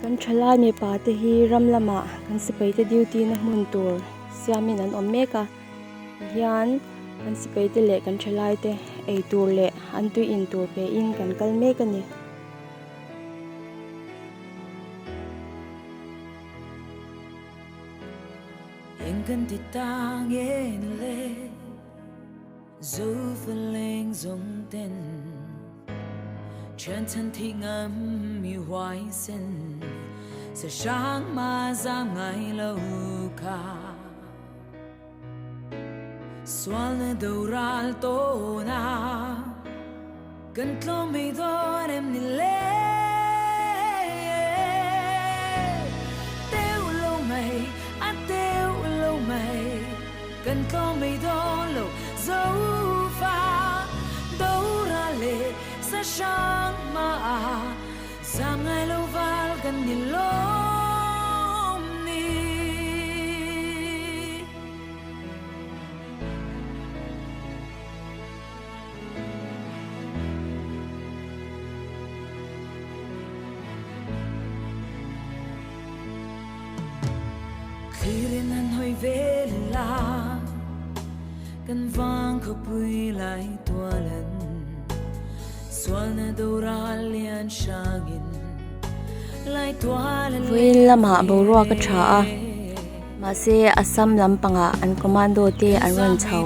Kan thalai mipa te hi ram lamah kan sipai te duty na hmun tur siamin an awm mek a tihian kan sipai te leh kan thalai te ei tur leh an tui in tur pe in kan kal mek a ni. Eng kan ti ta nge ni le Zo fa leng zawng ten Thian chhan thi ngam mi huai sen Sa hrang ma zam ngai lo kha Sual na do ral tawn a Kan tlawm mai dawn em ni le Teu lo mai a teu lo mai Kan tlawm mai dawn lo zo fa Do ra le sa hrang ma Zam ngai lo val kan ni lawm ni. Thlirin an hawi vel la Kan vang khawpui lai tual an Sualna doral lian hrangin Lai tual an Vawiin lamah boruak a tha a, mahse Assam lampangah an commando te an rawn chho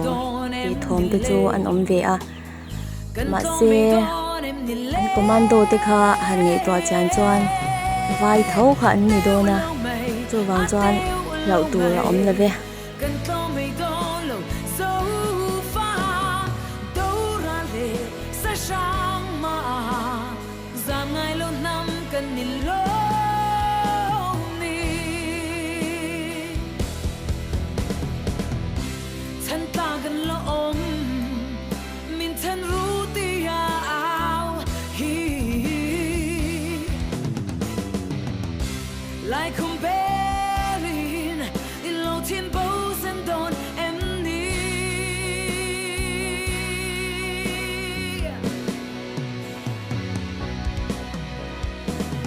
tih thawm te chu an awm ve a. Mahse, an commando te kha han ngaihtuah chian chuan vai tho kha an ni dawn a, chuvang chuan hlauh tur a awm lo ve. Min then ru ti a au hi Lai khum berin i lo thin bo sen dawn em ni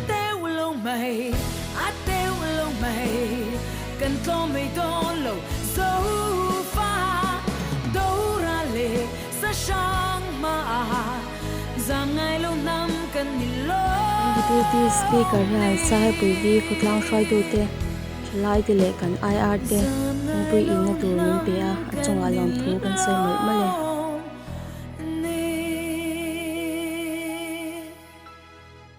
Teu lo mai a teu lo mai kan tlawm mai dawn lo zo fa do ra le sa hrang ma zam ngai lo hnam kan ni lo Deputy Speaker hian Saharpuivi khawtlang hruaitute, thalaite leh kan IR te thingpui inna tur min pe a, a chungah lawmthu kan sawi mawlh mawlh e.